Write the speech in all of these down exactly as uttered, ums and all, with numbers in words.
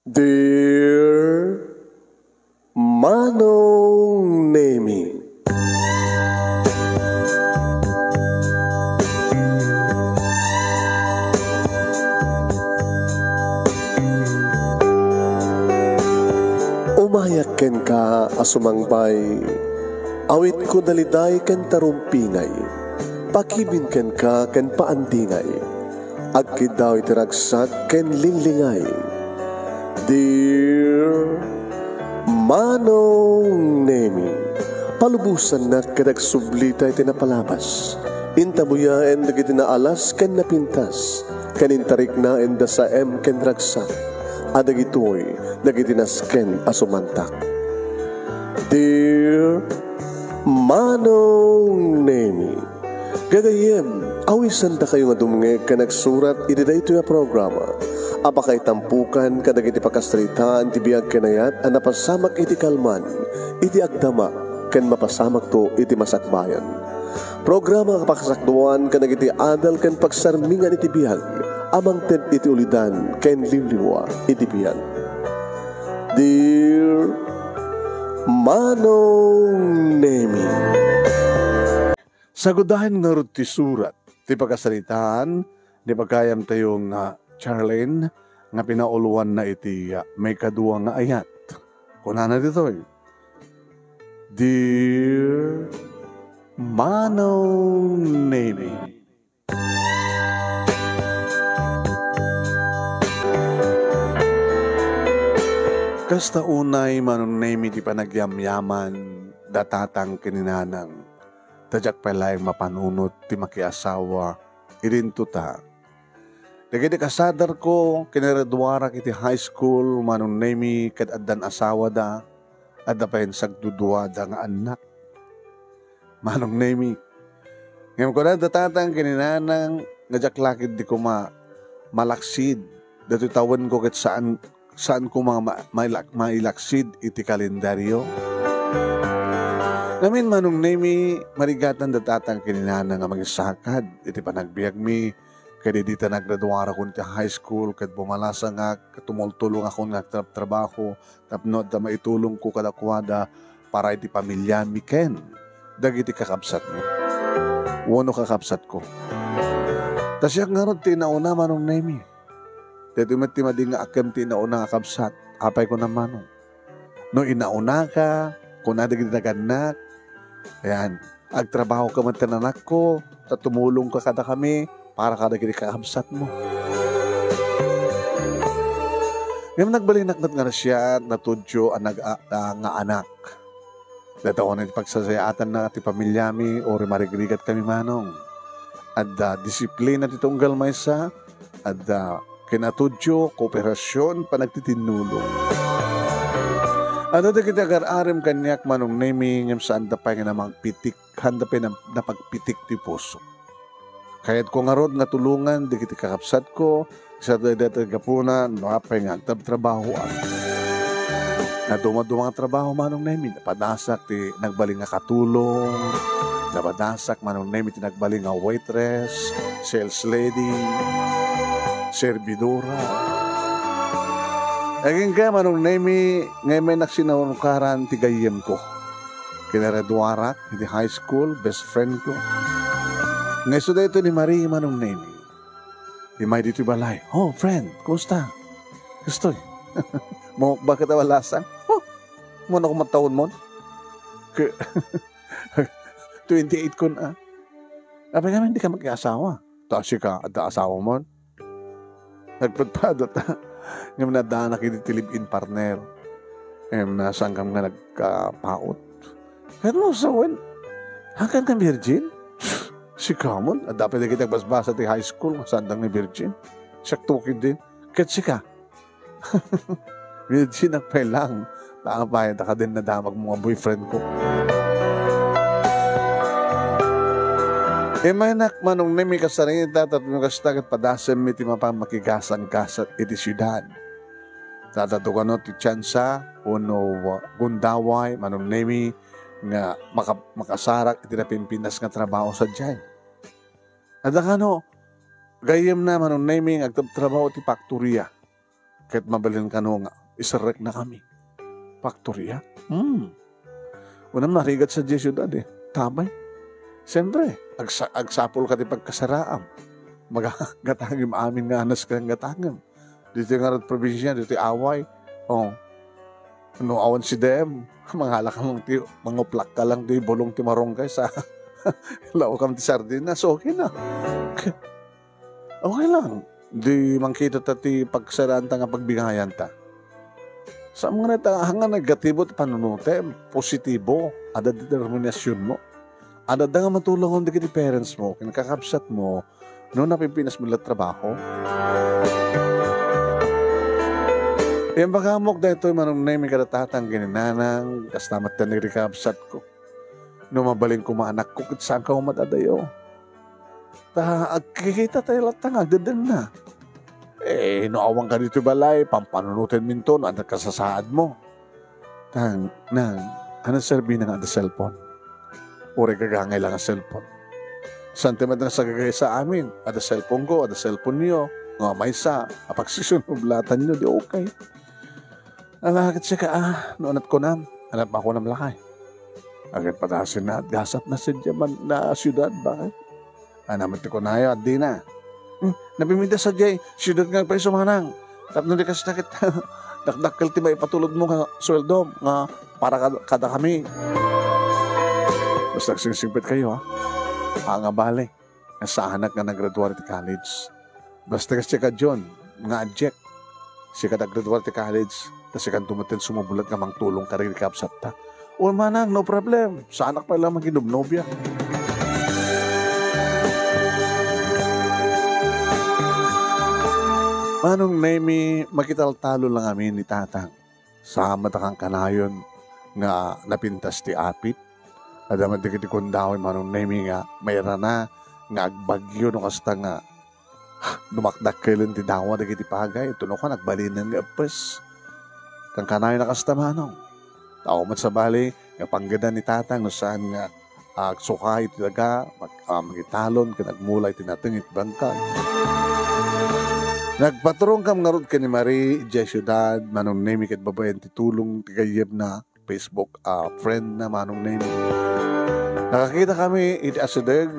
Dear Manong Nemi. Umayak kenka a sumangbay, awitko daliday ken tarumpingay, pakibin kenka ken paandingay. Agkiddaw iti ragsak ken linglingay. Dear Manong Nemi, palubosannak ket agsublita iti napalabas. Intabuyaen dagiti naalas ken napintas, ken intariknaen da saem ken ragsak, a dagitoy dagiti nasken a sumantak. Dear Manong Nemi, gagayyem, awisandakayo nga dumngeg ken agsurat iti daytoy a programa a pakaitampokan kadagiti pakasaritaan ti biag ken ayat a napasamak iti kalman, iti agdama, ken mapasamakto iti masakbayan. Programa nga pakasakduan kadagiti adal ken pagsarmingan iti biag a mangted iti ulidan ken liwliwa iti biag. Dear Manong Nemi. Sagudayen ngarud ti surat ti pakasaritaan ni pagayamtayo nga Charlene nga pinauluanna iti, ah, maikadua nga ayat. Kunana ditoy, Dear Manong Nemi. Kasta unay, Manong Nemi, ti panagyamyaman da tatang ken ni nanang, ta diak pay laeng mapanunot ti makiasawa idinto ta. Dagiti kasadarko, kinaraduarak iti high school, Manong Nemi, ket addan asawada, adda pay sagduduada nga annak. Manong Nemi, ngem kunada tatang ken ni nanang nga diak la ketdi koma malaksid datoy tawenko ket saan, saan koma ma-, mailak-, mailaksid iti kalendario. Ngamin, Manong Nemi, marigatan da tatang ken ni nanang nga mangisakad iti panagbiagmi, ket idi ta nagraduarakon ti high school ket bumalasangak ket tumultulongakon nga agtrabtrabaho tapno adda maitulongko kadakuada para iti pamiliami ken dagiti kakabsatmi wenno kakabsatko. Ta siak ngarud ti inauna, Manong Nemi. Daytoy met ti madi nga akkem ti inauna nga kabsat. Apay kunam, Manong? No inaunaka, kuna dagiti nagannak, ayan, agtrabahoka met ken anakko, ta tumulongka kadakami para kadagiti kakabsatmo. Ngem nagbalinak met nga nasia, natudio a nag-, a, a, nga anak. Dayta unay ti pagsasayaatanna ti pamiliami, uray marigrigat kami, Manong. Adda disiplina ti tunggal maysa, adda kinatudio, kooperasion, panagtitinnulong. Adda dagiti agar-arem kaniak, Manong Nemi, ngem saanda pay nga namagpitik, haanda pay na-, napagpitik ti puso. Kayatko ngarud nga tulongan dagiti kakabsatko, sa dayta gapuna, no apay nga agtrabtrabahoan. Nadumaduma nga trabaho, Manong Nemi, napadasak ti nagbalin nga katulong, napadasak, Manong Nemi, ti nagbalin nga waitress, sales lady, servidora. Agingga, Manong Nemi, nga may nagsinarukaran ti gayyemko. Kinaraduarak iti high school, best friend ko. Nga isu daytoy ni Marie, Manong Nemi. Immay ditoy balay. "Oh, friend, kumusta?" "Kastoy." "Mo, bakit awalasang?" "Oh, mo na kumataon mo?" Ke-, twenty-eight kun, ah. Apay ngamin, di ka makiasawa? Ta sika, adda asawa mo? Nagpadpada ta. Ngem nadaanak iti live-in partner. Em, nasangkam nga nagkapaut. Ket no sawen, hakan ka virgin? Sika man, adda pay dagiti agbasbasa ti high school, nga saan nga virgin. Siak tukid din. Ket sika, virgin ak pay lang. Apay, ta kadin nadamag mo nga boyfriend ko. Imaynak, Manong Nemi, kasarita, tapno kasta ket padasemmi ti mapan makigasanggasat iti siudad. Tadado kano ti tiansa, wenno gundaway, Manong Nemi, nga maka-, makasarak iti napimpinas nga trabaho sadiay. Adda kano, gayyemna, Manong Nemi, nga agtrabtrabaho ti faktoria. Ket mabalin kano nga iserreknakami. Faktoria? Hmm. Unam narigat sadiay siudad, eh. Tabay. Siyempre, agsa-, agsapulka ti pagkasaraam. Maga-, gatangem amin nga anas ken gatangem. Ditoy ngarud probinsia, ditoy Away. Oh. No awan C D M, mangala ka lang ti, manguplak ka lang ti bulong ti marunggay sa laokam ti sardinas, okay na. Okay lang. Di mangkita ta ti pagsaraanta nga pagbingayanta. Sa mga nata, hanga negatibo ti panunutem, positibo, adda determinasyonmo. Adda nga matulongom dagiti parents mo, ken kakabsat mo, no napipintas mo la trabaho. Imbagamok daytoy Manong Nemi kada tatang ken ni nanang, kasta met ti nagri kabsat ko. No mabalin koma anakko, ket saanka umat adayo. Ta agkikita tayo latta nga agdeddenna. Eh, no awan ka ditoy balay, pampanunoten minto no adda kasasaad mo. Tang, nang, ano serbi na nga adda cellphone? Uray gagangay lang a cellphone. Saan ti met nga sagagaysa amin? Adda cellphone ko, adda cellphone niyo. Nga maysa, apagsisunublatanyo, di okay. Ala, ket sika, ah, no anat kunam, anat makunam lakay. Agat patasin na, at gasat na sa dyan man, na siyudad, bakit? Ana met ti kunayo, addi na. Hmm, napimita sadiay, siyudad nga agpaiso manang. Tapno di kasta ket dakdakkel ti maipatulod mo nga sueldo nga para kad-, kada kami. Basta agsingsingpet kayo, ha? Anga bale, nga saanak nga naggraduar iti college. Basta kas sika, John, nga adjek. Sika naggraduar ti college, ta sikanto met ti sumublat nga mangtulong kadagiti kabsatta. O manang, no problem. Saanak pay la manginobnobia. Manong Nemi, makitaltalo lang amin ni Tatang. Saan met a kankanayon nga napintas ti apit. Adda met dagiti kundaw ni Manong Nemi nga mairana nga agbagyo no kasta nga dumakdakkelen ti dawa dagiti pagay, ito no kan agbalinen nga eppes. Kankanayon a kasta, Manong. Tao met sabali nga panggedan ni Tatang no saan nga agsuka iti daga, mag-, ah, mangitalon ken agmula iti nateng iti bangkag. Nagpaturongkam ngarud ken ni Marie idiay siudad, Manong Nemi, ket babaen ti tulong ti gayyemna, Facebook, ah, friend na Manong Nemi. Nakakita kami iti asideg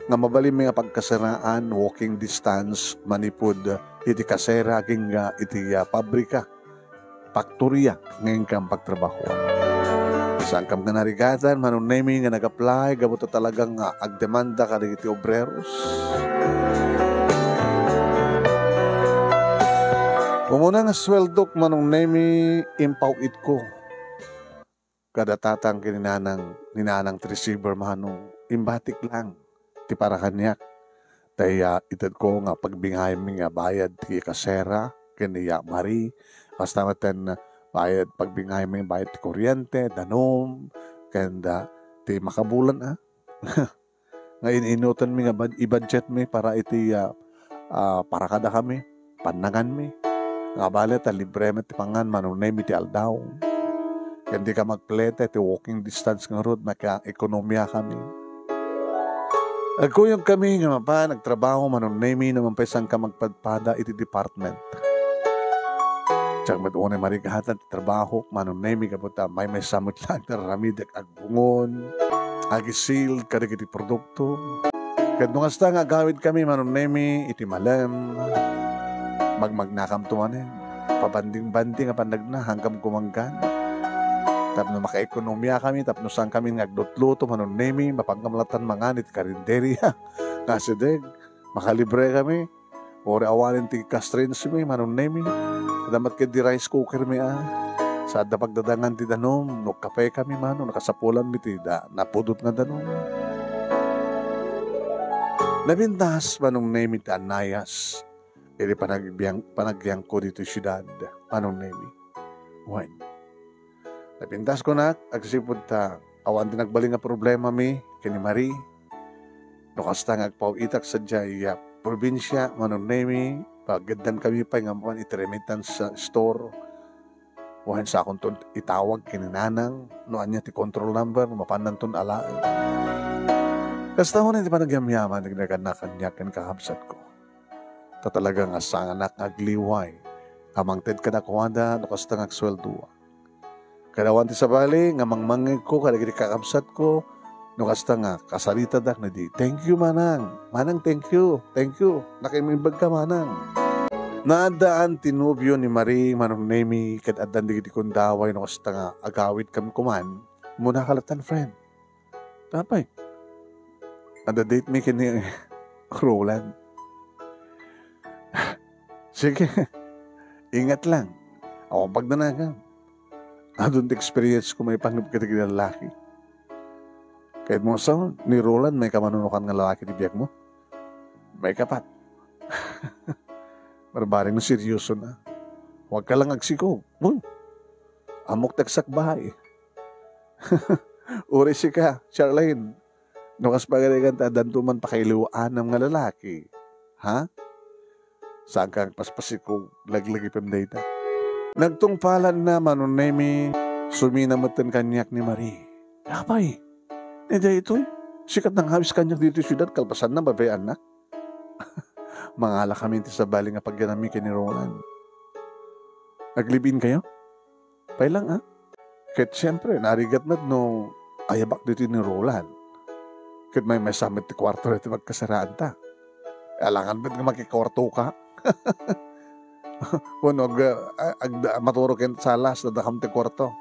nga mabalinmi nga pagkasaraan, walking distance, manipud iti kasera agingga iti, ah, pabrika, faktoria nga inkam pagtrabahoan. Saankam nga narigatan, Manong Nemi, nga nag-apply gapu ta talagang, ah, agdemanda kadagiti obreros? Umuna nga sueldok, Manong Nemi, impaw-itko kada tatang ken ni nanang, ni nanang ti receiver, Manong. Imbatik lang ti para kaniak. Tay, ah, itedko nga pagbingaymi nga bayad ti kasera ken ni, ah, Marie. Kasta met ten bayad, pagbingaymi bayad ti kuryente, danum, ken da, ti makabulan, ah. Nga in-inutenmi nga bad-, i-budgetmi para iti, ah, ah, para kadakami, pannanganmi. Nga bale ta libre met ti pangan, Manong Nemi, ti aldaw. Ken dika magplete ti walking distance ngarud, makaekonomiakami. Agkuyogkami nga mapan agtrabaho, Manong Nemi, no mampaysangka magpadpada iti department. Diak met unay marigatan ti trabahok, Manong Nemi, gapu ta maymaysa met laeng ti raramidek agbungon, agisild kadagiti produkto. Ket no kasta nga agawidkami, Manong Nemi, iti malem, magmagnakamto manen. Pabanding-banding a pannagna, hangkam kumanggan. Tapno makaekonomiakami, tapno saankami nga aglutluto, Manong Nemi, mapankam latan mangan iti karinderia. Nga asideg, makalibrekami. Uray awanen ti gas range mi, Manong Nemi. Adda met ketdi rice cooker mi, a. Sa adda pagdadangan ti danum, no kape kami, Manong, nakasapulan mi ti da, napudot nga danum. Napintas, Manong Nemi, ti annayas iti panagbiang-, panagyangko ditoy siudad, Manong Nemi. Wen. Napintas kunak, agsipud ta awan ti nagbalin nga problema mi ken ni Marie. No kasta nga agpaw-itak sadiay a probinsia, Manong Nemi, pageddan kami pay nga mapan iti remittance, ah, store. Wen, sakonton itawag ken ni nanang no ania ti control number, mapannanton alaen. Kasta manen ti panagyamyaman ti naganna kaniak ken kakabsatko. Ta talaga nga saanganak nga agliway a mangted kadakuada no kasta nga agsueldoak. Ket awan ti sabali nga mangmangngegko kadagiti kakabsatko no kasta nga kasaritadak, no di, "Thank you, manang. Manang, thank you. Thank you. Nakaimbag ka, manang." Naaddaan ti nobio ni Marie, Manong Nemi, ket addan dagiti gundaway no kasta nga agawidkami koman. Umuna ka lattan, friend. Apay, adda date mi ken ni Roland. Sige, ingat lang. Awan pagdanagam. Adun ti experience ko maipanggep kadagiti lalaki. Kayatmo sa, ni Roland, maika manunukan nga lalaki ti biagmo? Maikapat. Barbareng no seryoso na. Huwag ka lang agsikog. Uy, ammok ti agsakbay. Uray sika, Charlene. No kas pagarigan ta, addanto man pakailiw-anam nga lalaki. Ha? Saan ka agpaspasikog, laglagipem dayta? Nagtungpalan na, Manong Nemi, sumina metten kaniak ni Marie. Apay, ni daytoy, sikat nangawis kaniak ditoy siudad, kalpasanna, babaeannak. Mangala kami ti sabali nga pagyanammi ken ni Roland. Nag-live-in kayo? Pay lang, ah. Ket siempre, narigat met no ayabak ditoy ni Roland. Ket maymaysa met ti kuarto ditoy pagkasaraanta. Alangan met nga makikuarto ka. Wenno ag-, ag-, maturo ken salas, dadakam ti kuarto.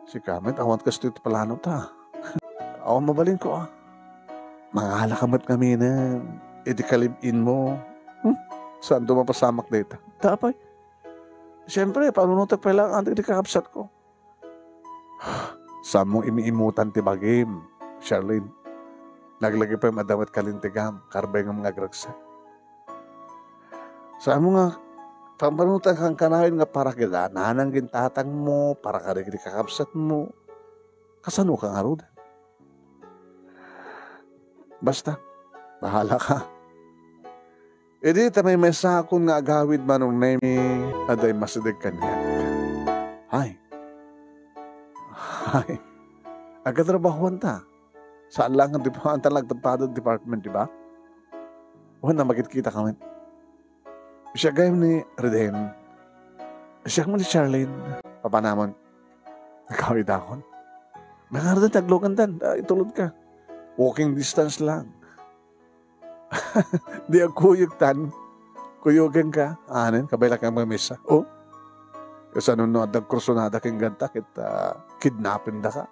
Sika met, awan kastoy ti plano ta. Awan mabalinko, ah. Mangala ka met ngamin iti ka-live-in mo. Hmm? Saanto mapasamak dayta? Ta apay? Siyempre, panunotek pay lang antik ti kakabsatko. Saanmo imi-imutan ti bagim, Charlene. Laglagipem adda met kalintegam, karbengam nga agragsak. Saanmo nga pampanunotek kankanayon nga para kida nanang ken tatangmo, para kadagiti kakabsatmo. Kasano ka ngaruden? Basta, bahala ka. Idi ta maymaysakon nga agawid, Manong Nemi, adda immasideg kaniak. Hay. Hay. Agkatrabahoan ta. Saan lang nga di pa ta nagpadpadad department, di ba? Wen, a makitkita kami. Siak gayam ni Reden. Siak man ni Charlene. Papanamon. Nagkawidakon. Nangardan, taglokan dan. Ah, itulod ka. Walking distance lang. Di agkuyog tan. Kuyogen ka. Anen, kabay lang kang mamisa. Oh? Kasano no adda kursunada ken ganta ket, ah, kidnapenda ka.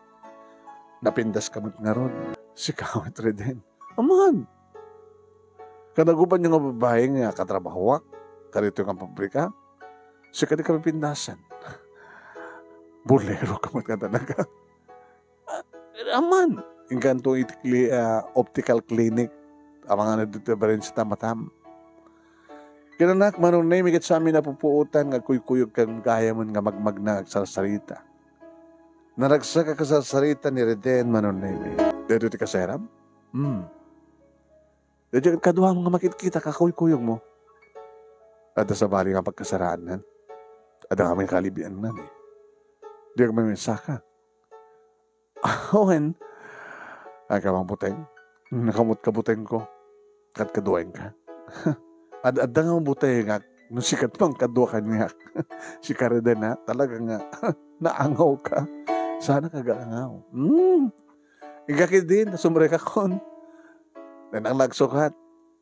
Napindas ka met ngarud. Sika met, Reden. Aman. Kanaguban nga babae nga katrabahoak, kadito nga pabrika, sika di ka pipindasan. Bolero ka met nga talaga. Ah, aman. Inkanto iti cli-, ah, optical clinic. Amangan na dito barin sa tamatam. Kinanak, Manong Nemi, ket sami napupuotan nga kuykuyog ken gayamen nga magmagna agsarsarita. Naragsak a kasarsarita ni Reden, Manong Nemi. Dito ti kaseram? Hmm. Dito kaduam nga makitkita ka kuykuyog mo. Adda sabali nga pagkasaraan nan. Adda kami kalibian nan eh. Di ka maminsaka. Awen, ay ka bang buteng? Nakamot ka buteng ko. Kat kaduain ka. Ad-, adda nga butengak, no sikat mang kadua kaniak. Si Kareden, ha? Talaga nga, naangaw ka. Sana ka gaangaw. Hmm. Igakid din, sumrek akon. Dan ang nagsukat.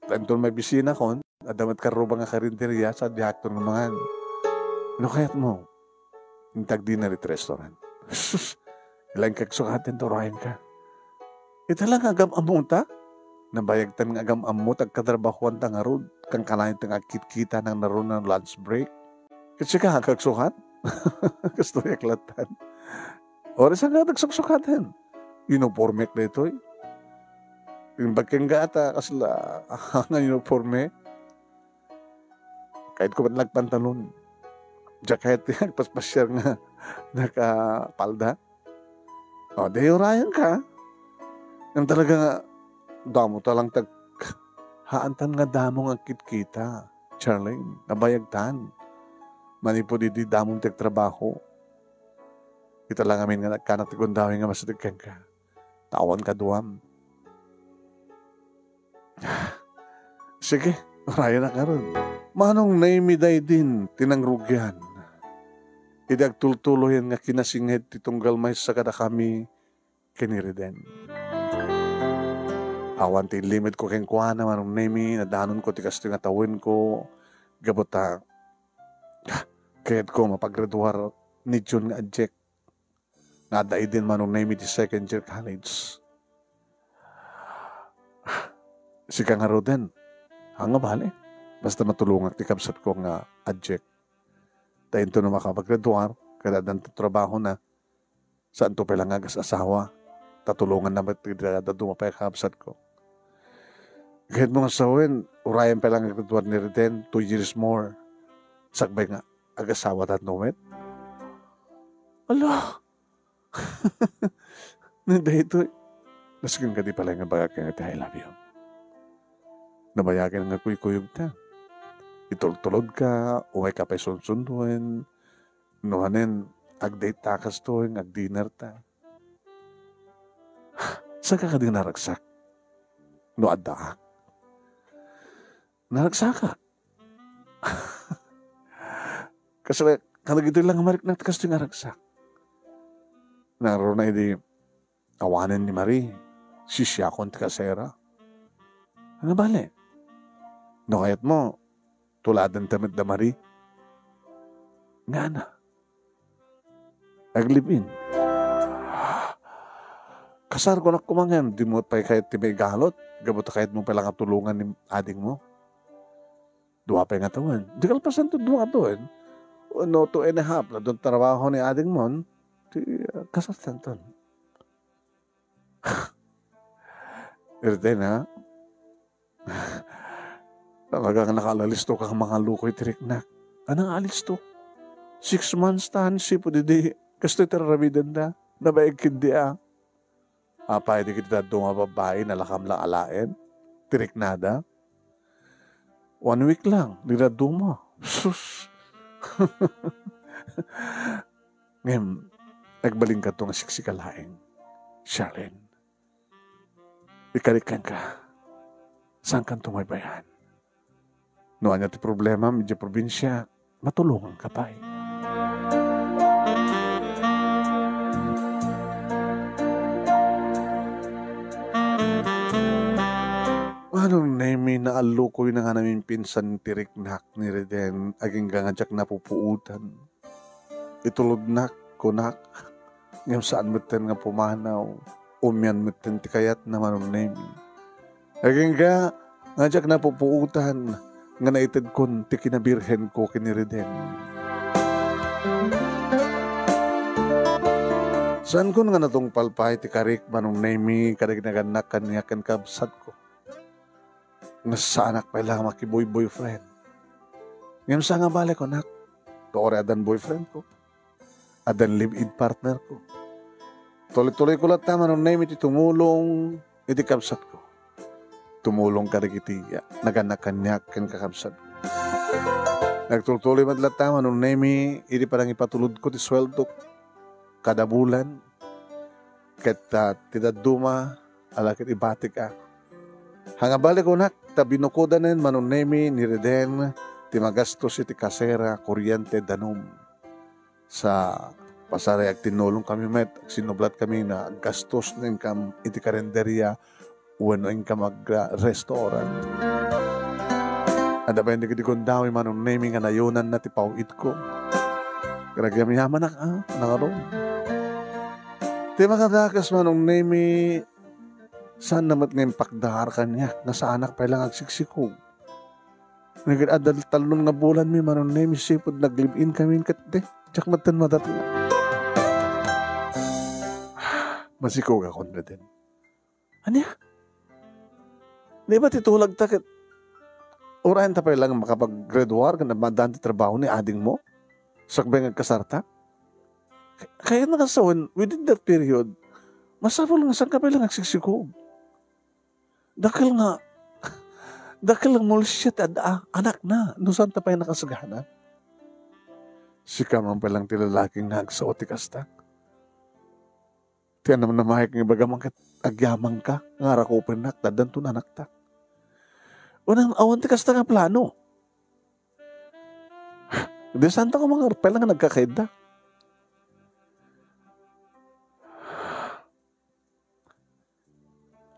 Tanton may bisina kon. Adda met karruba nga karinderya, sa diakton nga mangan. No kayat mo? Intag dinner iti restaurant. Sus, ilan kagsukaten to, Ryan ka. Ita lang agam-ammo ta? Nabayag tan nga agam-ammo, tagkatrabahuan ta ngarud, kan kanayon ta nga agkitkita nang naruna lunch break. Ket sika, kagsukat? Kastoy a klatan. Oras nga tagsuksukaten. Uniformek daytoy. Imbag ken gata, kasla, nga uniforme. Kahit ko man nagpantalon. Diak kahit nagpaspasiar nga nakapalda. O, di urayan ka. Ang talaga nga, damo ta lang tag-, haantan nga damo nga kitkita, Charlene. Nabayagtan. Manipud idi damo ti agtrabaho. Kita lang amin nga nagkanak ti gundaway nga masideg kenka. Tawan kaduam. Sige, urayan na karon. Manong Nemi daydin ti nangrugian. Idi agtultuloyen nga kinasinged ti tunggal maysa kadakami ken ni Reden. Awan ti illimedko kenkuana, Manong Nemi, nadanonko ti kastoy nga tawenko, gapu ta, ah, kayatko mapagraduar ni June nga adjek. Nga adda idin, Manong Nemi, ti second year college. Sika ngaruden, haan nga bale. Basta matulongak ti kabsatko nga adjek. Ta intono makapagraduar, kada addan ti trabahona, saanto pay la nga agas-asawa. Ta tulonganna met ti dadduma pay a kabsatko. Kayatmo nga sawen, urayen pay la nga aggraduar ni Reden, two years more. Sakbay nga agasawatayo met. Ala! Ni daytoy, nasken kadi pay la nga ibagak kenka ti I love you. Nabayagen nga kuykuyogta. Itultulodka, umayka pay sunsunduen. No hanen, agdate ta kastoy, nga agdinner ta. Saanka kadi naragsak? No addaak? Naragsakak. Kasla, kadagitoy la nga mariknak ti kastoy nga aragsak. Ngaruna idi awanen ni Marie, sisiakon ti kasera. Haan nga bale? No kayatmo, tuladenta met da Marie. Ngana? Ag-live-in. Kasarko nak koma ngem, dimo pay kayat ti maigalot, gapu ta kayatmo pay la nga tulongan ni adingmo. Dua pay nga tawen. Di kalpasan to dua nga tawen. No, two and a half, no, don trabaho ni adingmon, ti, ah, kasartanton. Irte na. Talagang nakalalisto ka nga mangalukoy ti riknak. Anang alisto? Six months ta, sipud idi kastoy ti raramidenda. Nabaig ketdi a. Apay, di ketdi dadduma a babbai, nalakam lang alaen ti riknada. One week lang, di dadduma. Sus! Ngem, agbalinka to nga siksika laeng, Charlene. Ikarik kenka, saankanto maibay-an. No ania ti problemam idiay probinsia, matulonganka pay. Manong Nemi, naallukoyna nga namimpinsan ti riknak ni Reden, agingga nga diak napupuotan. Itulodnak, kunak, ngem saan metten nga pumanaw, umian metten ti kayatna, Manong Nemi. Agingga nga diak napupuotan nga naitedkon ti kinabirhenko ken ni Reden. Saankon nga natungpal pay ti karik, Manong Nemi, kadagiti nagannak kaniak ken kabsatko. Nga saanak pay la nga makiboy-boyfriend. Ngem saan nga bale, kunak, ta uray addan boyfriendko, addan live-in partnerko. Tuloy-tuloyko latta, Manong Nemi, ti tumulong iti kabsatko. Tumulong kadagiti nagannak kaniak ken kakabsatko. Nagtultuloy met latta, Manong Nemi, iti panangipatulodko ti sueldok kada bulan. Ket, ah, ti dadduma, ala ket ibatik a. Haan nga bale, kunak, ta binukodanen, Manong Nemi, ni Reden ti magastos iti kasera, kuryente, danum. Sa pasar, agtinnulongkami met, agsinnublatkami nga aggastos nga inkam iti karinderia wenno inkam ag-, ah, restaurant. Adda pay dagiti gundaway, Manong Nemi, nga nayonanna ti paw-itko. Ket agyamyamanak, a, nangaron. Ti makadakas, Manong Nemi, saanna met nga impakdaar kaniak nga saanak pay la nga agsiksikog. Nagid adda talnon nga bulanmi, Manong Nemi, sipud nag-live-in kami ket di, diak metten madatngan. Masikogakon, Reden. Ania? Di ba ti tulagta ket urayenta pay la nga makapaggraduar ken maaddaan ti trabaho ni adingmo? Sakbay nga agkasarta? Kayatna nga sawen, within that period, masapul nga saanka pay la nga agsiksikog. Dakkel nga, dakkel nga molestia ti adda, anakna, no saanta pay nakasagana. Sika man pay lang ti lalaki nga agsao ti kasta. Ti anam-namayek nga ibagam ket agyamanka nga arakupennak, ta addanton anakta. Unang awan ti kasta nga plano. Di santa ko mangarpel nga nagkakaidda.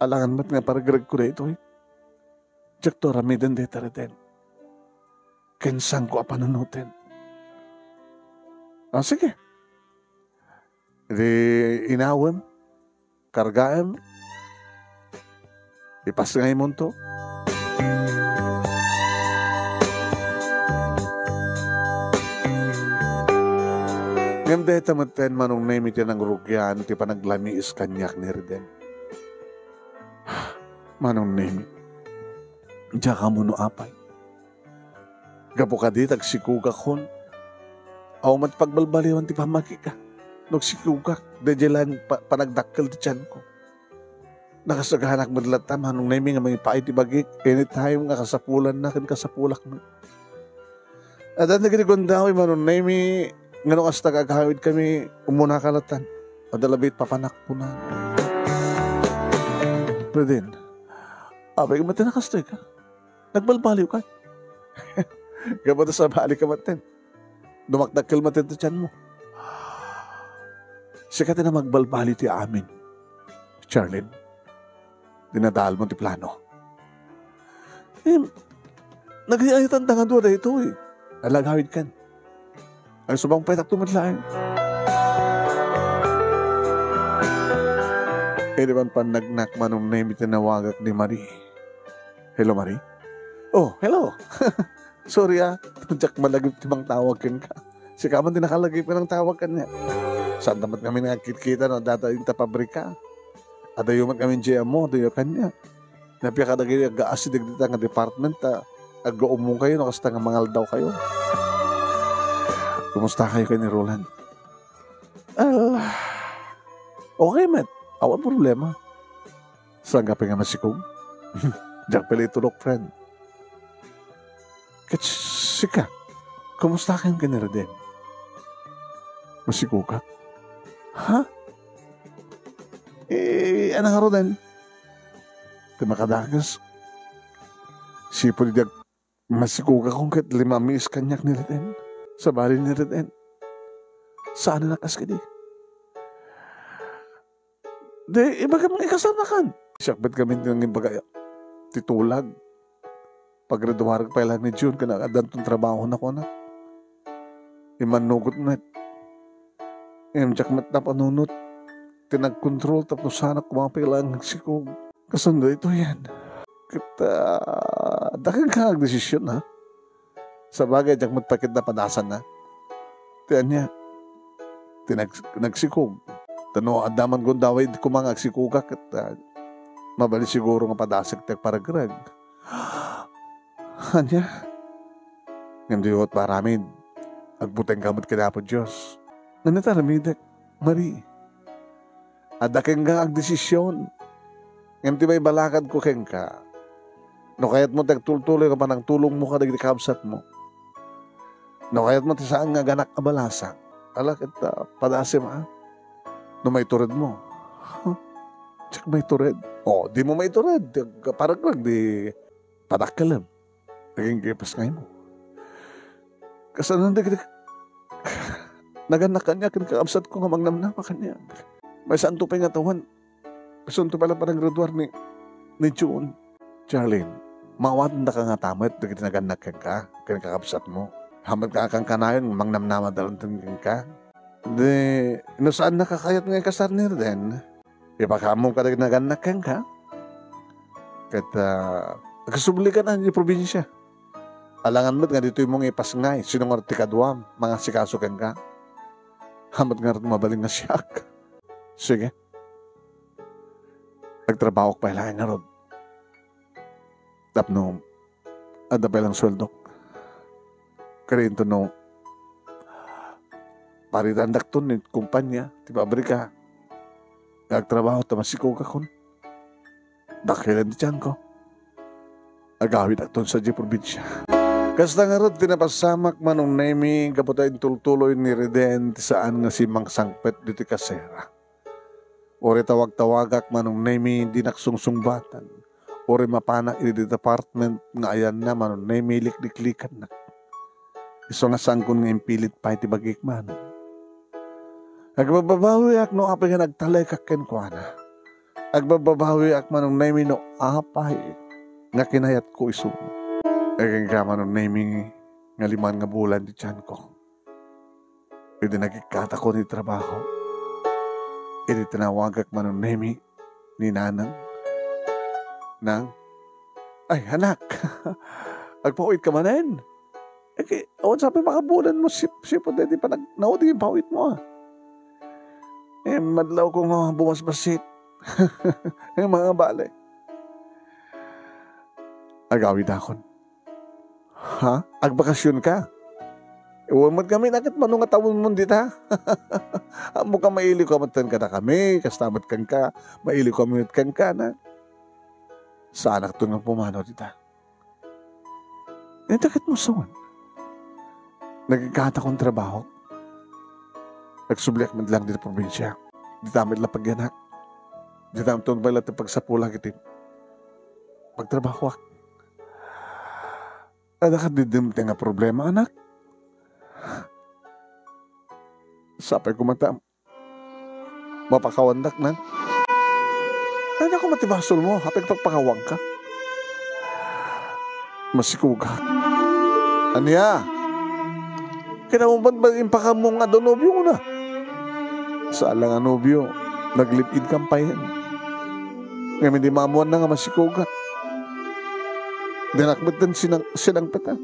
Alangan met nga paragregko daytoy. Diakto aramiden dayta Reden. Ken saanko a panunoten. Ah, sige. Di inawem, kargaem, ipasngaymonto. Ngem dayta metten, Manong Nemi, ti nangrugian ti panaglamiis kaniak ni Reden. Manong Nemi, diak ammo no apay. Gapu kadi, ta agsikogakon. Awan met pagbalbaliwan ti pammagika. No agsikogak, daydiay laeng pa-, panagdakkel ti tianko. Nakasaganak met latta, Manong Nemi, nga mangipaay ti bagik anytime nga kasapulanna ken kasapulak met. Adda dagiti gundaway, Manong Nemi, nga no kasta nga agawidkami, umunaka latta. Adda labi ti papanak, kuna. Reden, apay met ti nakastoyka? Nagbalbaliwka? Gapu ta sabalika metten. Dumakdakkel metten ti tianmo. Sika ti namagbalbaliw ti amin, Charlene. Dinadaelmo ti plano. Em, nagayayatan ta nga dua daytoy. Alagawidkan. Ay, subang pay takto met laeng. Idi pannagnak, Manong Nemi, tinawagak ni Marie. Hello, Marie? Oh, hello. Sorry, ah. Diak malagip ti mangtawag kenka. Sika man ti nakalagip nga nangtawag kaniak. Saan ta met ngamin nga agkitkita no adda ta ita pabrika. Adayo met ngamin diay ammo, adayo kaniak. Napia kadagiti aggaasi dagita nga department ta aggaumongkayo no kasta nga mangaldawkayo. Kumustakayo ken ni Roland? Ah, okay met. Awan problema. Saanka pay nga masikog? Diak pay la itulok, friend. Ket sika, kumusta ken ni Reden? Masikogak? Ha? Eh, ania ngaruden? Ti makadakes, sipud diak masikogakon ket limamiis kaniak ni Reden. Sabali ni Reden, saan a kas kadi. Di, ibagam nga ikasarnakan. Siak met ngamin ti nangimbaga ti tulag. Paggraduarek pay laeng ni June, ken addanton trabahona, kunak. Immannugot met. Ngem diak met napanunot ti nagkontrol tapno saanak koma pay laeng agsikog. Kasano daytoyen? Ket, ah, adda kenka nga agdesision, ha? Sabagay, diak met pay ket napadasanna. Ti ania? Ti nag-, nagsikog. Ta no adda man gundaway koma nga agsikogak ket, ah, mabalin siguro nga padasek ti agparegreg. Ania? Ngem di met maaramid. Agbutengka met ken Apo Dios. Ania ti aramidek, Marie? Adda kenka nga agdesision. Ngem ti maibalakadko kenka, no kayatmo ti agtultuloy nga panangtulongmo kadagiti kabsatmo, no kayatmo ti saan nga aganak a balasang, ala ket, ah, padasem, a. No maituredmo. Huh? Diak maitured. O, dimo maitured. Ti agparegreg di padakkelem. Naging gipas nga imo. Kasano dagiti nagannak kaniak ken kakabsatko nga mangnamnama kaniak? Maysaanto pay nga atawan. Isunto pay la panaggraduar ni, ni June. Charlene, maawatendaka ngata met dagiti nagannak kenka, ken kakabsatmo. Haan met nga akankanayon, mangnamnamada laeng kenka. Di, no saannaka kayat nga ikasar ni Reden, ipakaammo kadagiti nagannak kenka. Ket, ah, agsublikan idiay probinsia. Alangan met nga ditoymo nga ipasngay. Sino ngarud ti kaduam mangasikaso kenka? Haan met ngarud mabalin nga siak. Sige. Agtrabahoak pay laeng ngarud. Tapno adda pay lang sueldok. Kadi inton no, paritandakton ni kumpanya, ti pabrika, nga agtrabaho ta masikogakon. Dakkelen ti tianko. Agawidakton sadiay probinsia. Kasta ngarud ti napasamak, Manong Nemi, gapu ta intultuloy ni Reden ti saan nga simmangsangpet ditoy kasera. Uray tawagtawagak, Manong Nemi, dinak sungsungbatan. Uray mapanak idi department nga ayanna, Manong Nemi, likliklikannak. Isu nga saankon nga impilit pay ti bagik, Manong. Agbababawiak no apay nga nagtalekak kenkuana. Agbababawiak, Manong Nemi, no apay nga kinayatko isu. Agingga, Manong Nemi, nga lima nga bulan ti tianko. Idi nagikkatakon iti trabaho, idi tinawagak, Manong Nemi, ni Nanang. "Nang, ay, anak, agpawit ka manen?" Ket awan sa pay makabulan mo, sip-, sipud daydi panag-, naudi yung pawit mo, ah. Eh, madlaw ko nga bumasbasit. Yung mga bale. Agawid akon. Ha? Agbakasyon ka? Iwan met kami, naket mano nga tawen mo dita? Ammo ka, mailiw ka met kenka, kasta met kenka, mailiw kami met kenka, na. Saanak to nga pumanaw dita. Ita ket muson. Nagkakatakon trabaho. Nagsubliak met lang dita probinsya. Dita met la pagyanak. Dita met la ti pagsapulak iti pagtrabahoak. Adda kadin ti nga problema, anak? Sapay kumata, mapakawandak na. Ay, naku, mati basolmo, apay pagpakawanka. Masikogak. Ania? Kinauban ba impakaammo nga adu nobio na? Saan lang a nobio, nag-live-in kan payen. Ngem idi maammoanna nga masikogak, dinak met sinang-, sinangpetan.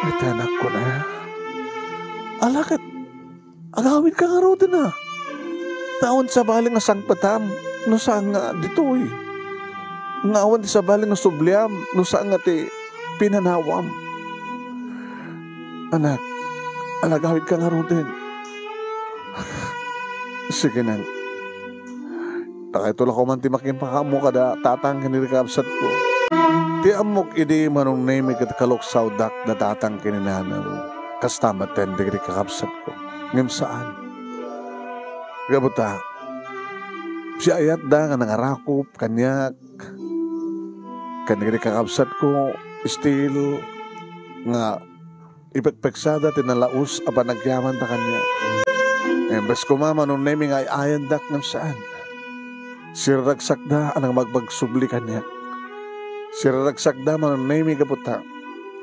Ay, ti anakko na. Ala ket, agawidka ngaruden a. Ta awan sabali nga sangpetam no saan nga ditoy. Nga awan ti sabali nga subliam no saan nga ti pinanawam. Anak, agawidka ngaruden. Sige, nang. Ta kayto la koman ti makimpakaammo kada tatang ken dagiti kakabsatko. Ti ammok idi, Manong Nemi, ket kaluksawdak da tatang ken ni nanang. Kasta met dagiti kakabsatko. Ngem saan. Gapu ta, siayatda nga nangarakop kaniak, ken dagiti kakabsatko, still, nga ipekpeksada ti nalaus a panagyamanta kaniak. Imbes koma, Manong Nemi, nga ay-ayandak ngem saan. Siraragsakda a nangmagmagsubli kaniak. Siraragsakda, Manong Nemi, gapu ta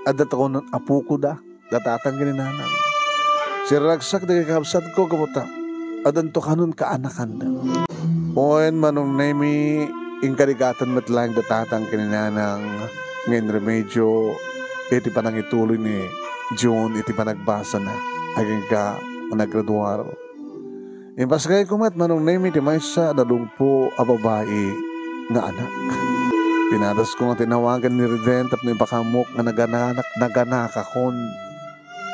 adda ta kunon apokoda, da tatang ken ni nanang. Siraragsak dagiti kakabsatko gapu ta addanto kanon kaanakanda. Wen, Manong Nemi, inkarigatan met laeng da tatang ken ni nanang nga inremedio iti panangituloy ni June iti panagbasana agingga a naggraduar. Impasgayko met, Manong Nemi, ti maysa a nadungpo a babai nga anak. Pinadasko nga tinawagan ni Reden tapno ipakaammok nga nagananak, naganakakon.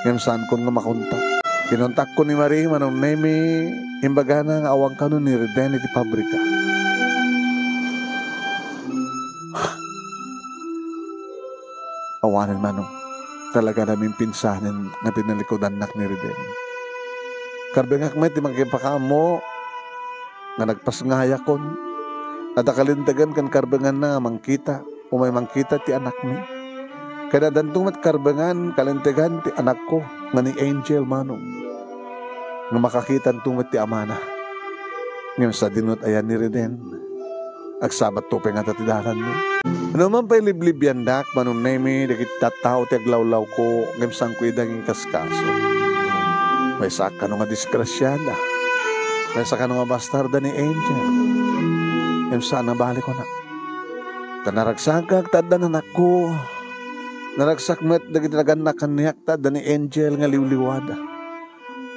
Ngem saankon nga makontak. Kinontakko ni Marie, Manong Nemi, imbagana nga awan kanon ni Reden iti pabrika. Awanen, Manong. Talaga namin pinsanen nga tinalikudannak ni Reden. Karbengak met ti makipakaammo nga nagpasngayakon. Adda kalintegan ken karbenganna nga mangkita, umay mangkita ti anakmi. Ken addanto met karbengan, kalintegan ti anakko nga ni Angel, Manong. Nga makakitanto met ti amana. Ngem sadino ti ayan ni Reden? Agsabatto pay ngata ti dalanmi. No man pay liblibiandak, Manong Nemi, dagiti tattao ti aglawlawko, ngem saanko ida nga inkaskaso. Maysa kano nga disgrasiada. Maysa kano nga bastarda ni Angel. Ngem saan a balikunak. Ta naragsakak ta adda anakko. Naragsak met dagiti nagannak kaniak ta adda ni Angel nga liwliwada.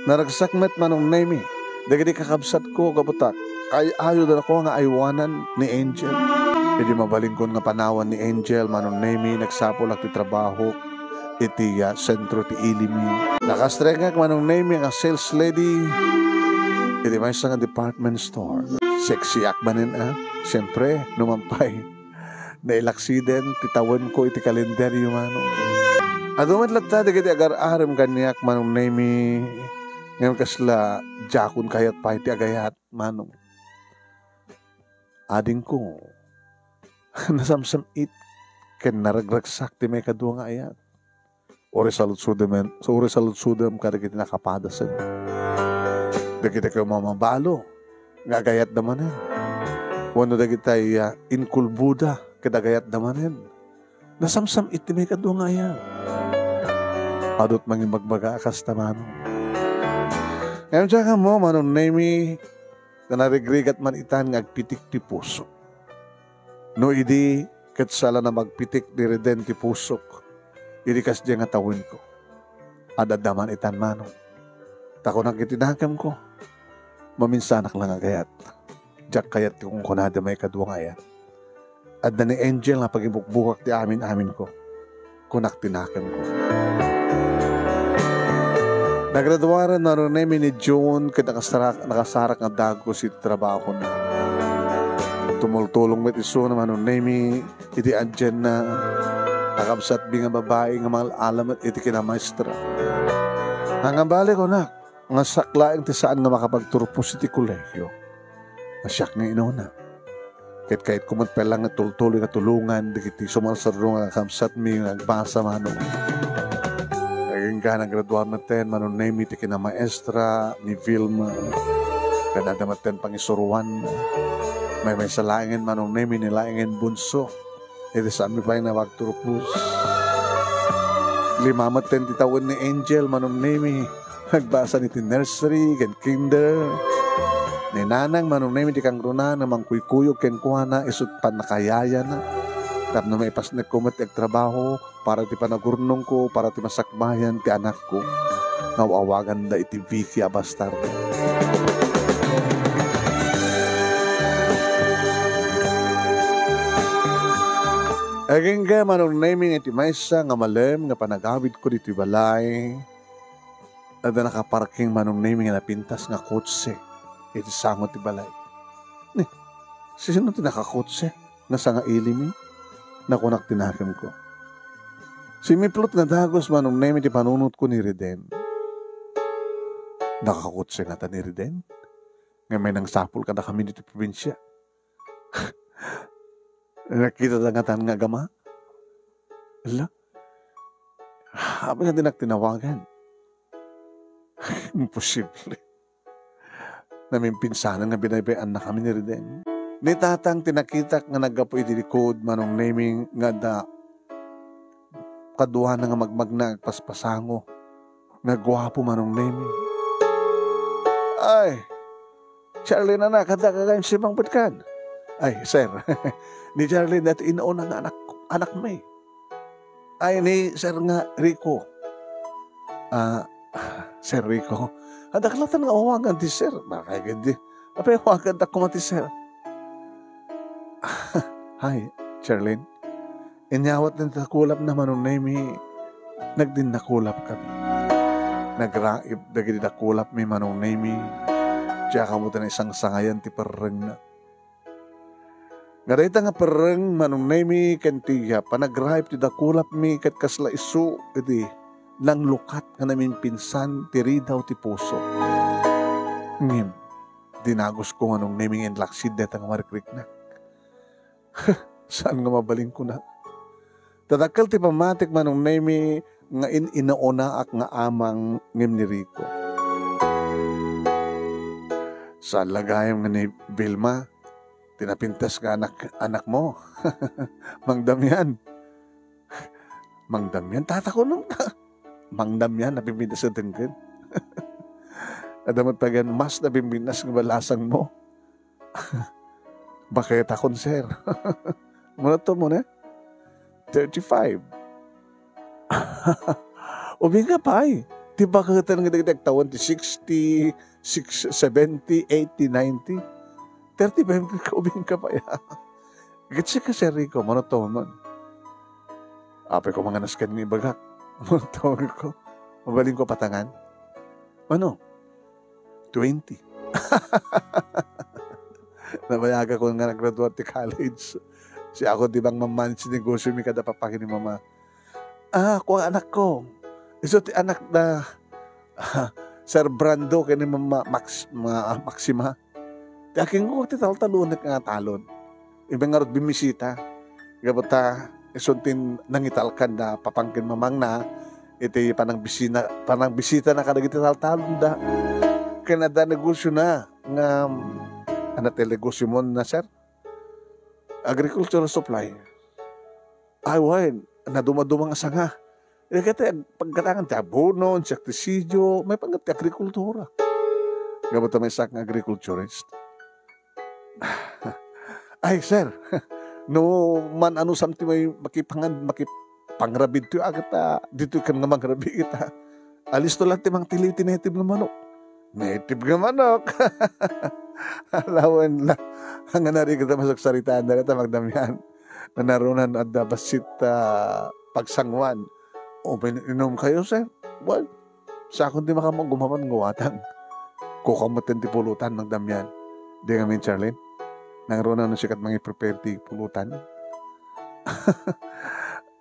Naragsak met, Manong Nemi, dagiti kakabsatko gapu ta ay-ayodanko nga aywanan ni Angel. Idi mabalinkon nga panawan ni Angel, Manong Nemi, nagsapulak ti trabahok iti, ah, sentro ti Ilimi. Nakastrengak, Manong Nemi, nga sales lady iti maysa nga department store. Sexyak manen, ah. Siyempre, no man pay, nailaksid ti tawenko iti kalendaryo, Manong. Adu met latta dagiti agar-arem kaniak, Manong Nemi, ngem kasla diakon kayat pay ti agayat, Manong. Adingko, nasamsam-it ken naragragsak ti maikadua nga ayat. Uray saludsodem, uray saludsodem kadagiti nakapadasen. Dagiti kayo mamabalo nga agayatda manen. Wenno dagiti, ah, inkulboda ket agayatda manen. Nasamsam-it ti maikadua nga ayat. Adut mangibagbaga a kasta, manong. Ngem diak ammo, Manong Nemi, nga narigrigat man itan nga agpitik ti puso. No idi ket saan la magpitik ni Reden ti pusok, idi kasdiay nga tawenko. Ad-adda man itan, manong. Ta kunak iti nakemko, maminsanak la nga agayat. Diak kayat ti kunkunada maikadua nga ayat. Adda ni Angel nga pagibukbukak ti amin-aminko. Kunak ti nakemko. Nagraduaren Manong Nemi ni June ket nakasarak, nakasarak nga dagus iti trabahona. Tumultulong met isuna Manong Nemi iti adianna a kabsatmi nga babai nga mangal-ala met iti kinamaestra. Nangabali kunak, nga siak laeng ti saan nga makapagturpos iti kolegio. Nga siak nga inuna. Ket kayatko met pay la nga tultuloy nga tulongan dagiti sumarsaruno nga kakabsatmi nga agbasa, manong. Agingga nagraduar metten Manong Nemi ti kinamaestra ni Vilma. Ken adda metten pangisuroan. Maymaysa laengen Manong Nemi ni laengen bunso. Iti saanmi pay nga pagturpos. Lima metten ti tawen ni Angel Manong Nemi. Nagbasa iti nursery ken kinder. Ni Nanang Manong Nemi ti kangruna nga mangkuykuyog kenkuana isu ti pannakayayana. Tapno maipasnekko met ti agtrabaho para ti panagurnongko, para ti masakbayan ti anakko. Nga aw-awaganda iti Vicky a bastardo. Agingga Manong Nemi nga iti maysa nga malem nga panagawidko ditoy balay, adda nakaparking Manong Nemi nga napintas nga kotse iti sango ti balay. Ni, sino ti nakakotse nga sangailimi? Nakunak ti nakemko. Sumiplot nga dagus Manong Nemi ti panunotko ni Reden. Nakakotse ngata ni Reden? Nga may nangsapul kadakami ditoy probinsia. Nakita ta ngatan nga agama? Ala? Apay nga dinak tinawagan? Imposible. Namimpinsanan nga binaybay-annakami ni Reden. Ni Tatang ti nakitak nga naggapu iti likod Manong Nemi nga adda kaduana nga magmagna agpaspasango. Nga guapo Manong Nemi. Ay, Charlene, anak, adda ka gayam simangpet kan? Ay, sir. Ni Charlene, dati inauna nga anak, anakmi. Ay, ni Sir nga Rico. Ah, Sir Rico. Adda kalatan nga awagan ti sir. Bakay gadi. Apay awagan ta kuma ti sir. Hi, Charlene. Inyawat ti dakulapna Manong Nemi, nagdindakulap kami. Nagraib dagiti dakulapmi Manong Nemi, diak ammo ti naisangsangayan ti perrengna. Nga dayta nga perreng Manong Nemi ken ti panagraib ti dakulapmi ket kasla isu iti nanglukat nga namimpinsan ti ridaw ti puso. Ngem, dinagusko Manong Nemi nga inlaksid dayta nga marikriknak. Saan nga mabalinko na? Ta dakkel ti pammatik Manong Nemi nga in-inaunaak nga amang ngem ni Rico. Saan la gayam nga ni Vilma, ti napintas nga anak, anakmo. Mang Damian. Mang Damian, tata kunom ta. Mang Damian, napimpintas a denggen. Adda met pagan mas napimpintas nga balasangmo. Baketakon, sir. Mano to mo ne? Thirty-five. Ubing ka pay. Ti baketen nga dagiti agtawen ti sixty, six, seventy, eighty, ninety. Thirty-five ka, ubing ka pay. Gitsi ka, Sir Rico, mano to man? Apay ko manganas ken nga ibagak. Mano to ko? Mabalin ko patangan? Ano? Twenty. Nabayagakon nga naggraduar ti college. Siak di bang mammanage ti negosyo mi kada papagi ni mama. Ah, kua anakko. Isu ti anak da Sir Brando ken ni Mama Max-, Ma-, Maxima. Ti akingko ti taltalonek nga talon. Iben ngarud bimmisita. Gapu ta isun ti nangitalkan da papangkin mamangna, iti panangbisina-, panangbisitana kadagiti taltalonda. Ken adda negosiona nga, um, ania ti negosiomon na, sir? Agricultural supply. Ay, wen, nadumaduma nga sanga. Dagiti ag-, paggatangan ti abono, insektisidio, maipanggep ti agrikultura. Gapu ta maysa nga agriculturist. Ay, sir, no man-anusam ti may makipangan-, makipangrabid toy, agat, ah, ditoy ken nga mangrabi ita. Alisto laeng ti mangtiliw ti native nga manok. Native nga manok. Alawen la. Ang narigat a masagsaritaan dagita, Mang Damian. Nanarunan adda bassit, ah, pagsanguan. "Uminom kayo, sir?" "Well, sakon ti makamagumamang nguatang." Kukamutin ti pulutan, Mang Damian. Di ngamin, Charlene? Nangruna no sikat mangi-prepare ti pulutan?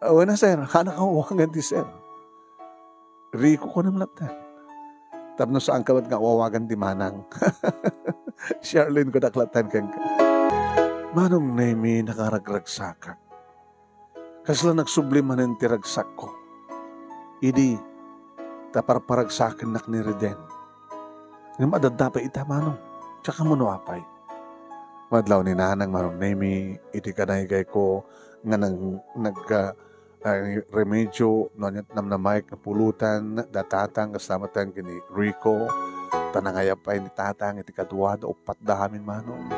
Awan na, sir. Hanak awagan ti sir. Rico ko naman latta. Tapno saan ka met nga awawagan ti manang. Charlene ko daklat kenka. Manong Nemi, nakaragragsakak. Kasla nagsubli manen ti ragsakko. Idi, ta parparagsakennak ni Reden. Ngem adda pay ita, Manong. Tsaka mano apay. Madlaw ni Nanang, Manong Nemi, iti kanaygayko nga nang-, nag-, ah, ah, remedio, no, ania't namnamaek nga pulutan, da Tatang, kasla met ken ni Rico. Ta nangayab pay ni Tatang iti kadua, da uppat da amin, Manong.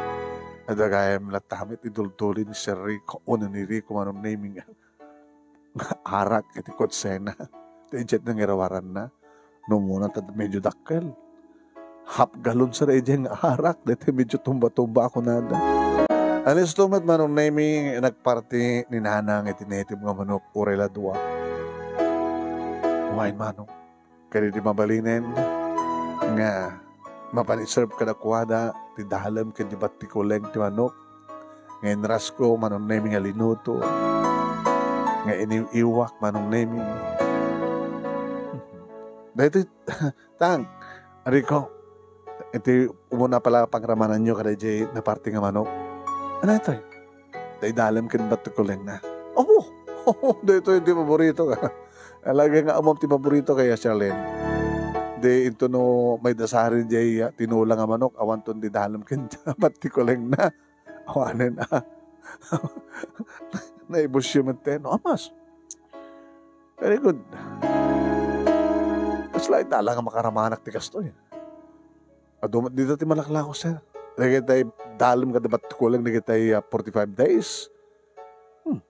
Adda gayam latta met idultuli ni Sir Rico, wenno ni Rico, Manong Nemi, nga arak iti kutsena. Ti idiat nga irawaranna. No umuna ta medyo dakkel. Half gallon sa idiay nga arak. Daytoy medyo tumba-tumba a kunada. Alisto met, Manong Nemi, nagparti ni Nanang iti native nga manok, uray la dua. Wen, Manong. Kadi di mabalinen nga mapan iserve kadakuada ti dalem ken di battikuleng ti manok nga inrasko, Manong Nemi, nga linuto, nga iniw-iwak, Manong Nemi. Daytoy, Tang, Rico, iti umuna pala pangramananyo kadaydiay naparti nga manok. Ania daytoy? Tay dalem ken battikulengna. Apo! Daytoy ti paborito ka. Talaga nga ammom ti paborito ka, Charlene. Di into no maidasaren diay, ah, tinula nga manok, awanton di dalem ken battikulengna. Awanen, ah. Naibusyo met ti, no, amas. Very good. Kasla ita la nga makaramanak ti kastoy. Adu met dita ti malaklako, sir. Dagitay dalem ken battikuleng dagitay, ah, forty-five days. Hmm.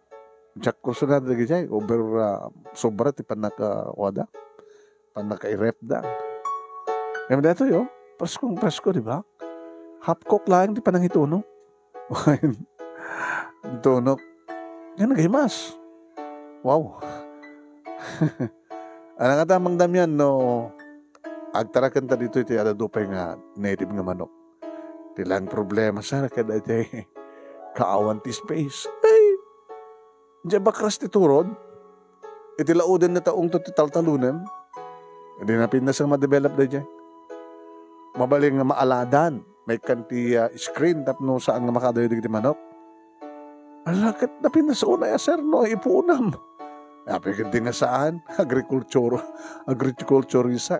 Diak kursunada dagitay. Over, ah, sobra ti pannaka-, kuada. Pannaka-irepda. Ngem daytoy, oh. Preskong presko, di ba? Half cook laeng ti panangituno. Tunok. Yan, naghimas. Wow. Ania ngata, Mang Damian, no agtarakenta ditoy ti adda pay nga native nga manok. Ti laeng problema, sir, kadaydiay kaawan ti space. Ay, diay bakras ti turod. Iti lauden na ta ungto ti taltalonem. Di napintas nga ma-develop daydiay. Mabalin nga maaladan. Maikkan ti, ah, screen tapno saan nga makaadayo dagiti manok. Ala, ket napintas unay a, sir, no ipuonam. Apay ketdi nga saan? Agriculture, agriculturista.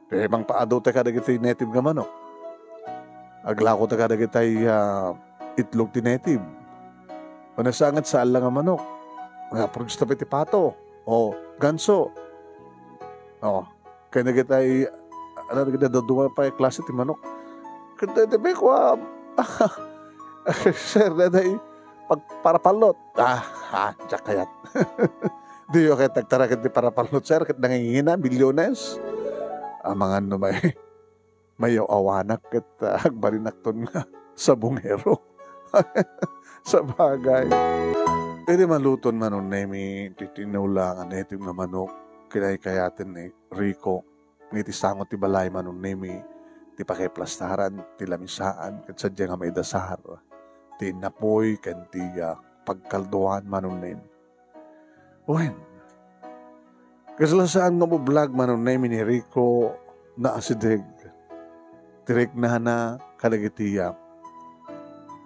Ti mangpaadu ta kadagiti native nga manok. Aglako ta kadagitay, ah, itlog ti native. Wenno saan nga saan la nga manok. Nga produce ta pay ti pato. O, ganso. O, ken dagitay, ano, dagitay dadduma pay klase ti manok. Ket daytoy pay kua, sir, daytoy pag-, parapallot. Ah, ah, diak kayat. Diyo kayat agtara ket ti parapallot, sir, ket nangingina, milyones. Amangan no may, mayaw-awanak ket, ah, agbalinakton nga sabongero. Sabagay. Idi maluton, Manong Nemi, ti tinula nga native nga manok, kinaykayaten ni Rico nga iti sango ti balay, Manong Nemi, ti pakaiplastaran ti lamisaan ket sadiay nga maidasar ti innapuy ken ti, ah, pagkalduan, Manong Nemi. Wen, kasla saan nga mabublag, Manong Nemi, ni Rico, naasideg ti riknana kadagiti, ah,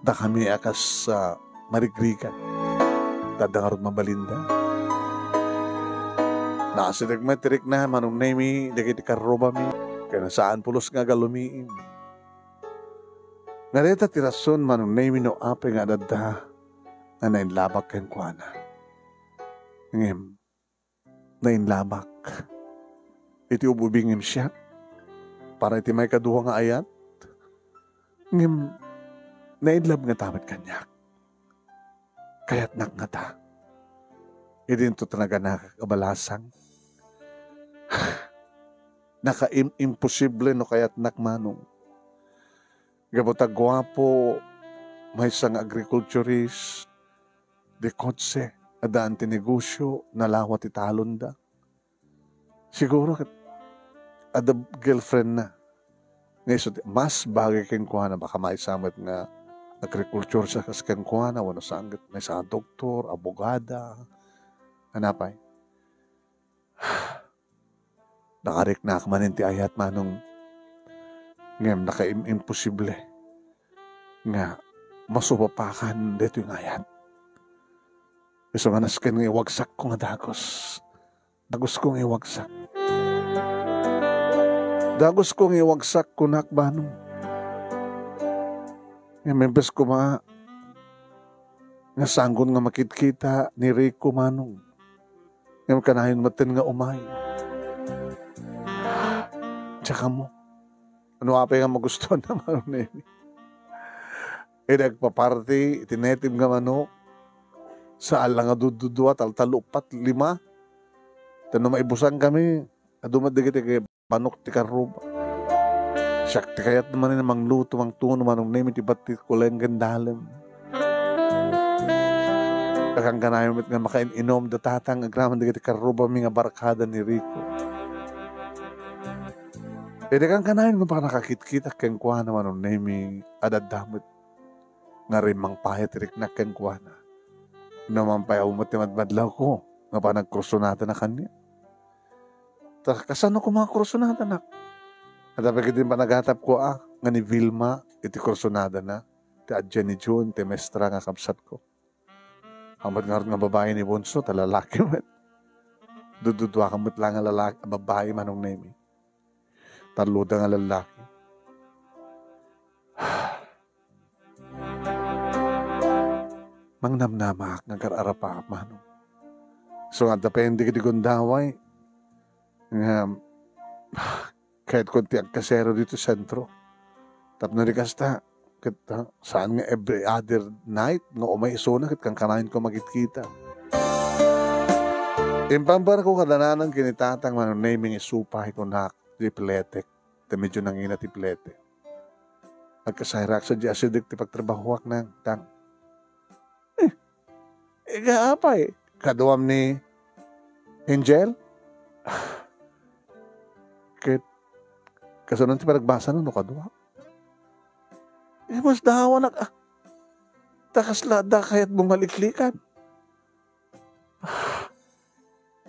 dakami a kas, ah, marigrigat. Adda ngarud mabalinda. Asideg met ti rikna, Manong Nemi, dagiti karrubami, ken saan pulos nga agalumiim. Nga dayta ti rason, Manong Nemi, no apay nga adda nga nainlabak kenkuana. Ngem, nainlabak iti ub-ubingem siak para iti maikadua nga ayat. Ngem, nainlab ngata met kaniak. Kayatnak ngata. Idinto ta naganakak a balasang. Nakaim-, imposible no kayatnak, Manong. Gapu ta guapo, maysa nga agriculturist, de kotse, addaan ti negosyo, nalawa ti talonda. Siguro ket adda girlfriendna. Nga isu ti mas bagay kenkuana, baka maysa met nga agriculture sa kas kenkuana, wenno saan ket maysa nga doktor, abogada, nga napay. Nakariknak manen ti ayat, Manong. Ngem nakaim-, imposible nga masupapakan daytoy nga ayat. Isu nga nasken nga iwagsakko nga dagus. Dagusko nga iwagsak. Dagusko nga iwagsak, kunak, Manong. Ngem imbes koma nga sangkon nga makitkita ni Rico, Manong, ngem kanayon metten nga umay. Diak ammo. Ano apay nga magustuanna, Manong Nemi? Idi agpaparti iti native nga manok, saan la nga dududua, taltalo, uppat, lima. Ta no maibusankami, adu met dagiti manok ti karruba. Siak ti kayatna manen a mangluto, mangtuno, Manong Nemi, ti battit, kulen ken dalem. Kankanayon met nga makain-inom da tatang agraman dagiti karrubami nga barkada ni Rico. Idi kankanayon nga panakakitkitak kenkuana, Manong Nemi, adda met nga rimmang pay ti riknak kenkuana. Naman pay met ti madmadlawko nga panagkursunadana kaniak. Ta kasano koma nga kursunadanak? Adda pay ketdi panagatapko a nga ni Vilma iti kursunadana, ti adda ni June, ti maestra nga kabsatko. Ammok ngarud nga babai ni Bonso, ta lalaki met. Dududuakan met la nga lalaki, babai, Manong Nemi. Talloda nga lalaki. Mangnamnamaak nga agar-arapaak, Manong. So, nga depende kadi gundaway nga kayatkon ti agkasero ditoy sentro. Tapno di kasta, ket, ah, saan nga every other night nga umay isuna ket kankanayonko makitkita. Impamparko kada nanang ken ni tatang, Manong Nemi, nga isupay kunak ti piletek. Ta medyo nangina ti pilete. Agkasayraak sadiay asideg ti pagtrabahoak, nang, tang. Eh, ika apay? Kaduam ni Angel? Ket kasano ti panagbasana no kadua? Eh, mas dawanak, ah. Ta kasla adda kayatmo maliklikan.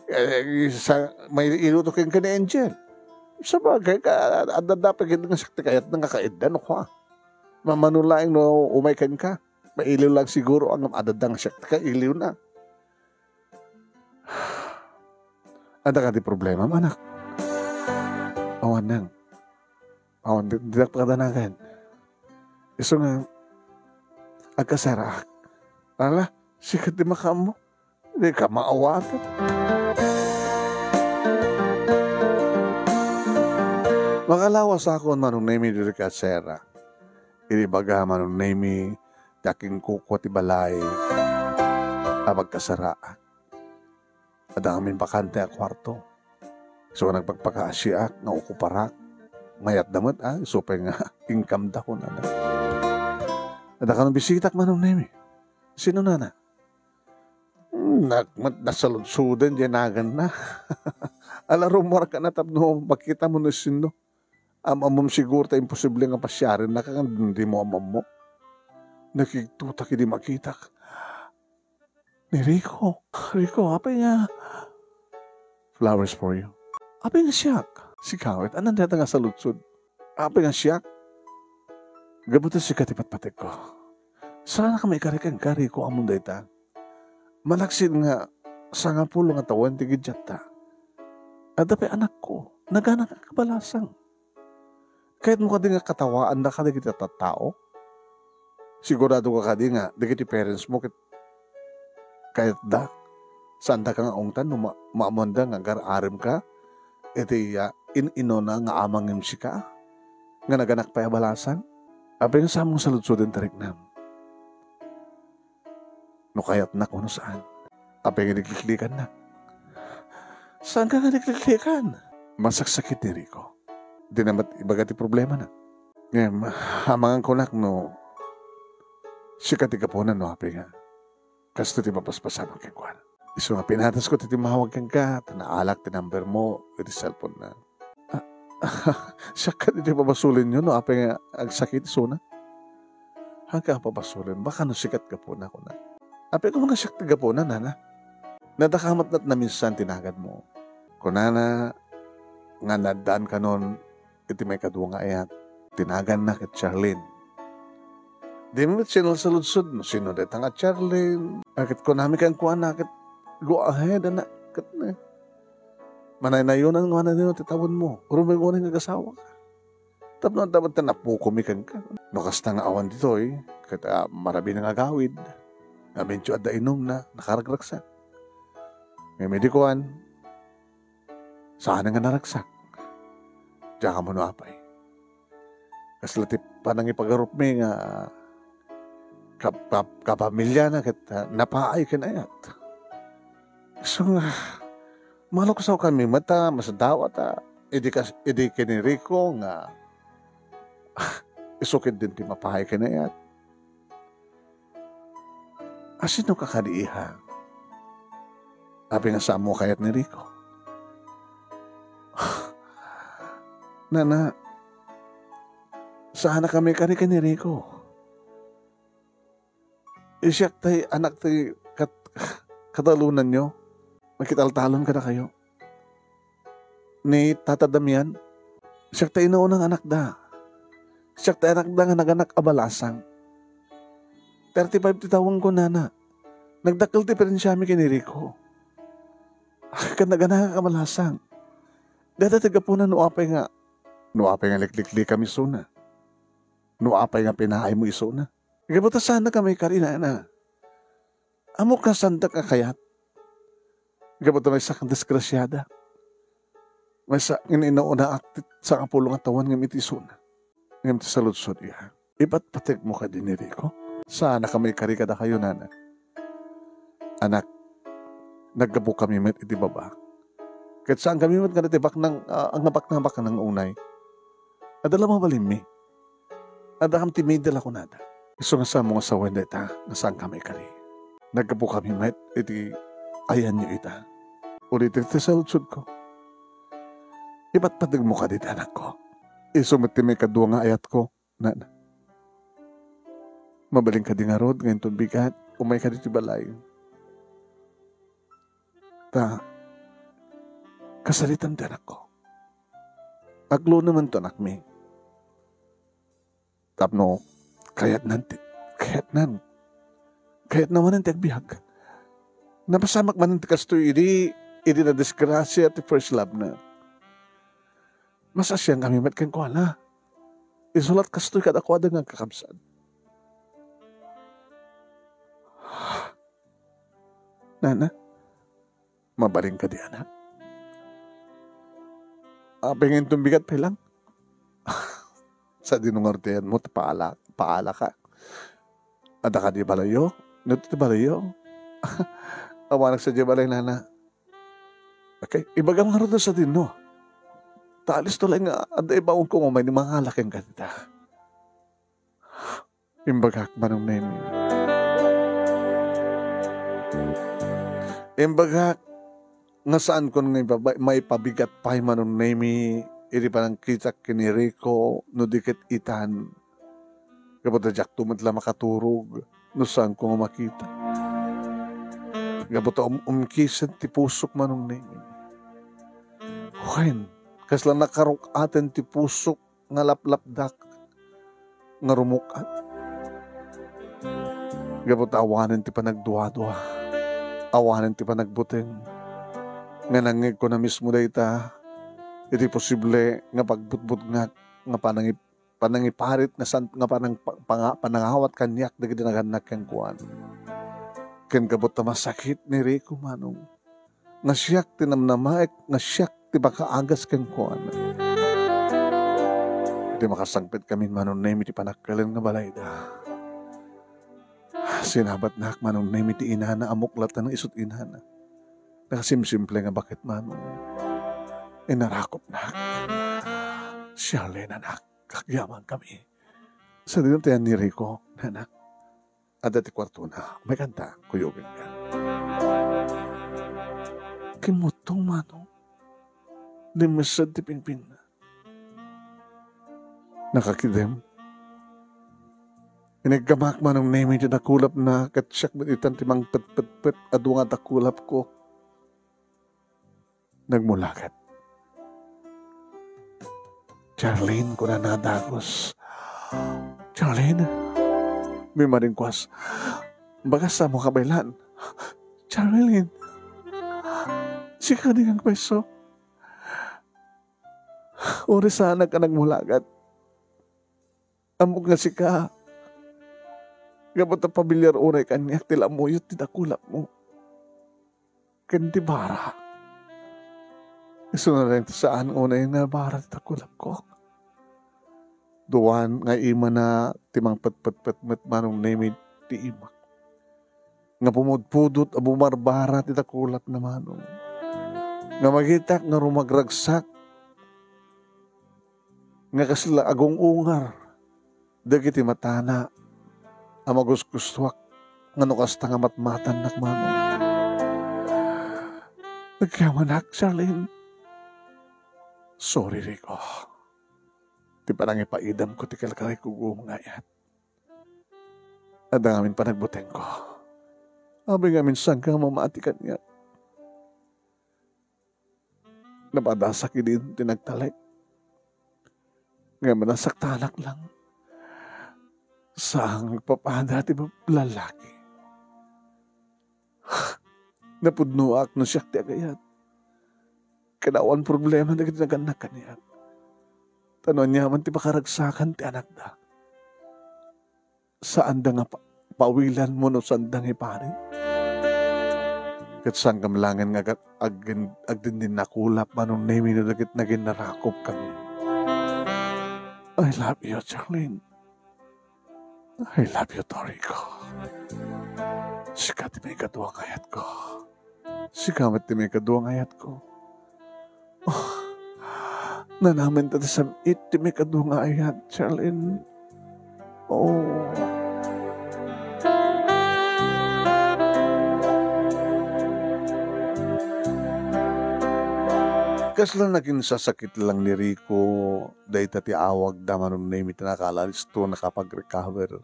Eh, sa, mailuto kenka ni Angel. Sabagay, ka, adda dapay ket nga siak ti kayatna nga kaiddan, no, ha? Mamano laeng no umay kenka. Mailiw lang siguro ang adda nga siak ti kailiwna. Adda kadi problema, anak? Awan nang. Awan, di, dinak pakadanagan. Isu nga, agkasaraak. Ala, sika ti makaammo. Dika maawaten. Makalasakon, Manong Nemi, ditoy kasera. Idi baga, Manong Nemi, ti akinkukua ti balay a pagkasaraak. Adda ngamin bakante a kuarto. So, nagpakpakaasiak nga okuparak. Mayatda met, ah, isu pay nga income da, kunada. Adda kano bisitak, Manong Nemi? Sino nana? Hmm, nak-, met nasaludsoden diay naganna. Ala, rummuarka na tapno makitamo no sino. Am-ammom siguro ta imposible nga pasiarennaka ngem dimo am-ammo. Nakigtotak idi makitak. Ni Rico. Rico, apay nga, flowers for you. Apay nga siak? Sika ket, ania dayta nga saludsod? Apay nga siak? Gapu ta sika ti patpategko. Saanak a maikari kenka, Rico, ammom dayta. Malaksid nga sangapulo nga tawen ti giddiatta. Adda pay anakko. Naganak a kabalasang. Kayatmo kadi nga katawaanda kadagiti tattao? Sigurado ka kadi nga dagiti parents mo ket kayatda? Saandaka nga ungtan no ma-, maammoanda nga agar-arem ka iti, ah, in-inuna nga amangem sika nga naganak pay a balasang? Apay nga saanmo nga saludsoden ti riknam? No kayatna wenno saan. Apay nga likliklikanna? Saanka nga likliklikan? Masaksakit ni Rico. Dina met ibaga ti problemana. Ngem, amangan kunak no sika ti gapuna no apay nga kastoy ti mapaspasamak kenkuana. Isu nga pinatasko ti timmawag kenka, ta naalak ti number mo iti cellphone na. Ah, siak kadi ti pabasolenyo no apay nga agsakit isuna? Haanka a pabasolen, baka no sika ti gapuna, kuna. Apay koma nga siak ti gapuna, nana? Nadakamat met naminsan ti naganmo. Kunana nga naaddaan kanon iti maikadua nga ayat. Ti naganna ket Charlene. Dimi met sinalsaludsod no sino dayta nga Charlene. A ket kunami kenkuana ket, "Go ahead, anak." Ket ne, manaynayonan nga manaynayon ti tawenmo. Rumigo unay nga agasawaka. Tapno adda met ti napukomi kenka. No kasta nga awan ditoy, ket, ah, marabina nga agawid. Ngamin ti adda inumna, nakaragragsak. Ngem idi kuan, saan nga naragsak. Diak ammo no apay. Kasla ti panangipagarupmi nga kap-, kap-, kapamiliana ket, ah, napaay ken ayat. Isu nga, maluksaw kami met a masdawat a idi kas-, idi ken ni Rico nga isu ketdin ti mapaay ken ayat. Asino ka kadi, iha? Apay nga saanmo a kayat ni Rico? Nana, saan a kami kari ken ni Rico. Siak tay anak ti kat-, katalonanyo. Makitaltalon kadakayo. Ni Tata Damian, siak tay inuna nga anakda. Siak tay anakda nga naganak a balasang. Thirty-five ti tawenko, nana. Nagdakkel ti diferensiami ken ni Rico. Ket naganak a kabalasang. Dayta ti gapuna no apay nga, no apay nga likliklikam isuna. No apay nga pinaaymo isuna. Gapu ta saan a kami kari, nana. Ammok nga saandak a kayat. Gapu ta maysa nga disgrasiada. Maysa nga in-inunaak ti sangapulo nga tawen ngem iti isuna. Ngem ti saludsod, iha. Ipatpategmo kadi ni Rico? Saan a kami kari kadakayo, nana. Anak, naggapokami met iti baba. Ket saankami met nga iti baknang, ah, nga baknang-baknang unay. Adda la mabalinmi. Addakam ti media la kunada. Isu nga saanmo nga sawen dayta nga saankami kari. Naggapokami met iti ayanyo ita. Ulitek ti saludsodko. Ipatpategmo kadi ti anakko. Isu met ti maikadua nga ayatko, nana. Mabalin kadi ngarud nga inton bigat, umay kadi ti balay. Ta, kasaritam ti anakko. Aglunemen ti anakmi. Tapno, kayatnan ti, kayatnan. Kayatna manen ti agbiag. Napasamak manen ti kastoy idi, idi nadisgrasia ti first love na. Masasiangkami met kenkuana. Isu la't kastoy kadakuada nga agkakabsat. Nana, mabalin kadi, anak? Apay nga inton bigat pay lang? Sadino ngarud ti ayanmo, ta paala, paala ka. Adda kadi balayyo? No ti balayyo? Awanak sadiay balay, nana. Okay, ibagam ngarud no sadino. Ta alisto laeng nga adda ibaonko nga umay ni mangala kenka dita. Imbagak, Manong Nemi. Imbagak nga saankon nga ipaba-, maipabigat pay, Manong Nemi, idi panangkitak ken ni Rico no di ket itan. Gapu ta diakto met la makaturog no saanko nga makita. Gapu ta um-, umkisen ti pusok, Manong Nemi. Wen, kasla nakaruk-aten ti pusok nga laplapdak nga rumuk-at. Gapu ta awanen ti panagduadua, awanen ti panagbuteng, nga nangngegko na mismo dayta, iti posible nga pagbutbutngak nga panangi-, panangiparit nga san-, nga panang-, panga-, panangawat kaniak dagiti nagannak kenkuana. Ken kabut ta masakit ni Rico, Manong, nga siak ti namnamaek, nga siak ti makaagas kenkuana. Idi makasangpet kami, Manong Nemi, ti panakkel nga balayda, sinabatnak, Manong Nemi, ti inana a muklatan nga isut' inana. Nakasimsimple nga baket, Manong. Inarakopnak. Charlene, anak, agyaman kami. Sadino ti ayan ni Rico, anak? Adda ti kuartona. Umaykanta, kuyogenka. Kimmuttong, Manong. Dimmiset ti pingpingna. Nakakidem. Iniggamak, Manong Nemi, ti dakulapna, ket siak met itan ti mangpetpetpet a dua nga dakulapko. Nagmulagat. "Charlene," kunana a dagus. "Charlene?" Mimmarinkuas. Bagas a mo kabaylan. "Charlene, sika di nga agpayso. Uray saanak a nagmulagat. Ammok nga sika, gapu ta pamilyar unay kaniak ti lamuyot ti dakulapmo ken ti bara." Isuna laeng ti saan unay nga bara ti dakulapko. Duan nga imana ti mangpetpetpet met, Manong Nemi, ti imak nga pumudpudot a bumarbara ti dakulapna, Manong, nga magitak nga rumagragsak nga kasla agung-ungar dagiti matana a magusgustoak nga no kasta nga matmatannak, Manong. Agyamanak, Charlene. Sorry, Rico. Ti panangipaidamko ti kalkalay ko gumong nga ayat. Adda ngamin panagbutengko. Apay ngamin sangka mamati kaniak. Napadasak idi ti nagtalek. Ngem nasaktanak lang. Saan nga agpapada ti bab-, lalaki. Napudnoak no siak ti agayat. Ket awan problema dagiti nagannak kaniak. Ta no aniaman ti pakaragsakan ti anakda, saanda nga pa-, pawilan mo no saanda nga iparit. Ket sangkam laengen nga agad-, agin-, agdindinnakulap, Manong Nemi, no dagit-, naginnarakop kami. I love you, Charlene. I love you, Torico. Sika ti maikadua nga ayatko. Sika met ti maikadua nga ayatko. Oh, nanamen ta ti sam-it ti maikadua nga ayat, Charlene. Oh. Kasla nakinsasakit lang ni Rico, dayta ti awagda, Manong Nemi, ta nakalalis-, nakapag-recover.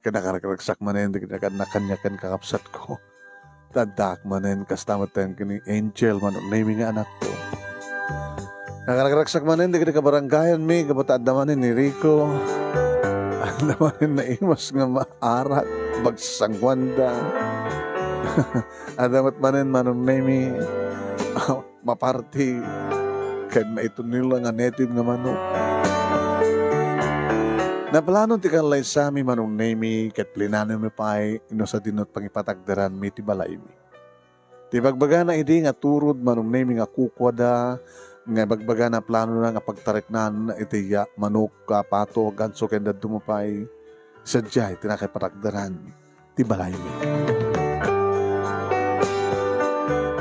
Ket nakaragragsak manen dagiti nagannak kaniak ken kakabsatko. Ta addaak manen kasta met ken ni Angel, Manong Nemi, nga anakko. Nakaragragsak manen dagiti kabarangayanmi, gapu ta adda manen ni Rico. Adda manen naimas nga maarak, bagsangwanda. Adda met manen, Manong Nemi, maparti ken maitunila nga native nga manok. Naplano ti kallaysami, Manong Nemi, ket plinanomi pay no sadino ti pangipatakderanmi ti balaymi. Ti bagbagana idi nga turod, Manong Nemi, nga kukuada, nga bagbagana planona nga pagtareknan iti ya-, manok, a pato, ganso ken dadduma pay, sadiay ti nakipatakderan ti balaymi.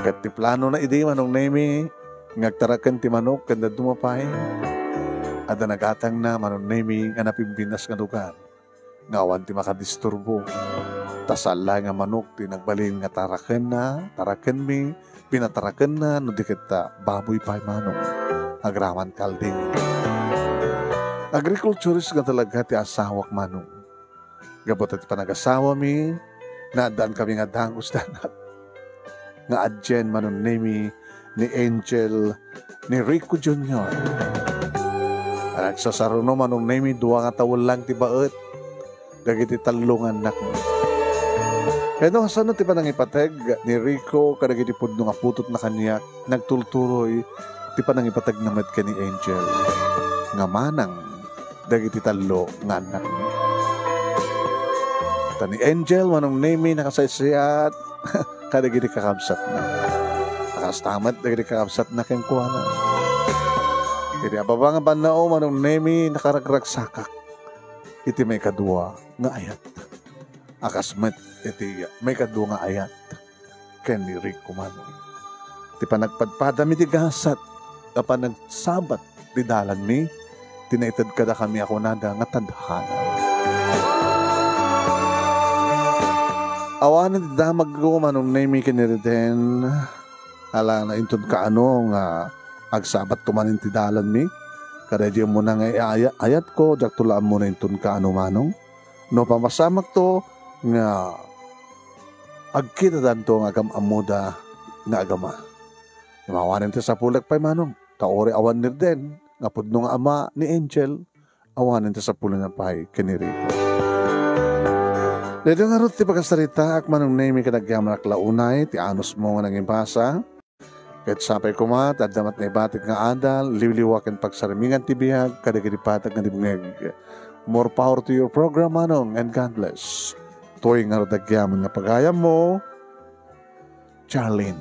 Ket ti planona idi, Manong Nemi, nga agtaraken ti manok ken dadduma pay, adda nagatangna, Manong Nemi, nga napimpinas nga lugar nga awan ti makadisturbo. Ta saan laeng nga manok ti nagbalin nga tarakenna, tarakenmi, pinatarakenna, no di ket ta baboy pay, Manong, agraman kalding. Agrikulturist nga talaga ti asawak, Manong. Gapu ta ti panagasawami, naaddankami nga dagus ti anak nga adien, Manong Nemi, ni Angel, ni Rico Junior. Nagsasaruno, Manong Nemi, dua nga tawen lang ti baet dagiti tallo nga annakmi. Kano, kasano ti panangipateg ni Rico kadagiti pudno nga putotna kaniak? Nagtultuloy ti panangipategna met ken ni Angel nga manang dagiti tallo nga annakmi. Ta ni Angel, Manong Nemy, nakasaysayat kadagiti kakabsatna. Kasta met dagiti kakabsatna kenkuana. Iti ababa nga bannao, Manong Nemy, nakaragragsakak iti maikadua nga ayat. A kas met iti maikadua nga ayat ken ni Rico, Manong. Ti panagpadpadami ti gasat a panagsabat ti dalanmi, ti naited kadakami a kunada nga tadhana. Awanen ti damagko, Manong Nemy ken ni Reden, ala na inton kaano nga agsabatko manen ti dalanmi. Kada idi ammona nga iaya-, ayatko, diakto la ammona inton kaano, Manong. No pampasamakto nga agkitadanto nga agam-ammoda nga agama. Awanen ti sapulek pay, Manong, ta uray awan ni Reden nga pudno nga ama ni Angel, awanen ti sapulekna pay ken ni Rico. Daytoy ngarud ti pakasaritaak, Manong Nemy, ket agyamanak la unay ti anusmo nga nangibasa. Ket sapay koma ta adda met naibatik nga adal, liwliwa ken pagsarmingan ti biag kadagiti patag nga dimngeg. More power to your program, Manong, and God bless. Toy ngarud agyaman nga pagayammo, Charlene.